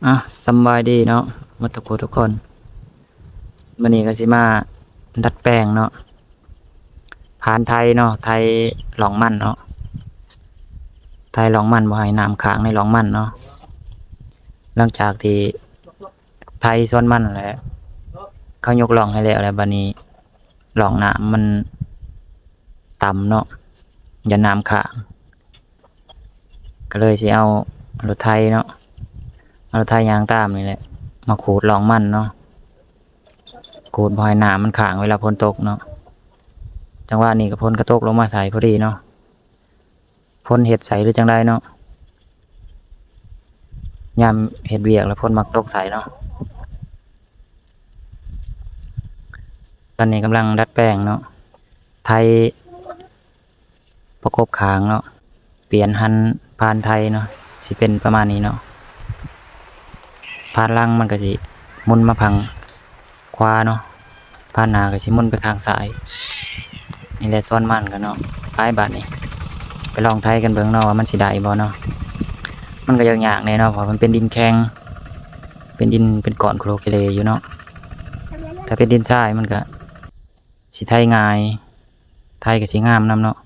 ອ່ະ ສຳບາຍດີເນາະ ໝົດທຸກຜູ້ທຸກຄົນ. ມື້ນີ້ກໍຊິມາດັດແປງເນາະ ພານໄຖເນາະ ໄຖລ່ອງມັນເນາະ ໄຖລ່ອງມັນບໍ່ໃຫ້ນ້ຳຄ້າງໃນລ່ອງມັນເນາະ. ຫຼັງຈາກທີ່ໄຖສວນມັນແລ້ວ ເຂົາຍົກລ່ອງໃຫ້ແລ້ວ ແລ້ວບາດນີ້ ຮ່ອງນ້ຳມັນຕ່ຳເນາະ ຢ້ານນ້ຳຄ້າງ ກໍເລີຍຊິເອົາລົດໄຖເນາະ ເອົາລົດໄຖຍ່າງຕາມນີ້ແຫຼະ ມາຂູດລ່ອງມັນເນາະ ຂູດບໍ່ໃຫ້ນ້ຳມັນຄ້າງເວລາຝົນຕົກເນາະ. ຈັງຫວະນີ້ກໍຝົນກໍຕົກລົງມາໃສ່ພໍດີເນາະ ຝົນເຮັດໃສ່ຫຼືຈັ່ງໃດເນາະ ຍາມເຮັດວຽກແລ້ວຝົນມັກຕົກໃສ່ເນາະ. ຕອນນີ້ກຳລັງດັດແປງເນາະ ໄຖປະກົບຂ້າງເນາະ ປ່ຽນຫັນພານໄຖເນາະ ຊິເປັນປະມານນີ້ເນາະ. ພານຫຼັງມັນກໍຊິໝຸນມາຝັ່ງຂວາເນາະ ພານໜ້າກໍຊິໝຸນໄປຂ້າງຊ້າຍ. ນີ້ແຫຼະສວນມັນກໍເນາະ ໄປບາດນີ້ ໄປລອງໄຖກັນເບິ່ງເນາະ ວ່າມັນຊິໄດ້ບໍ່ເນາະ. ມັນກໍຍາກໆແດ່ເນາະ ເພາະມັນເປັນດິນແຂງ ເປັນດິນ ເປັນກ້ອນໂຄລະເກເລຢູ່ເນາະ. ຖ້າເປັນດິນຊາຍມັນກະຊິໄຖງ່າຍ ໄຖກະຊິງາມນຳເນາະ.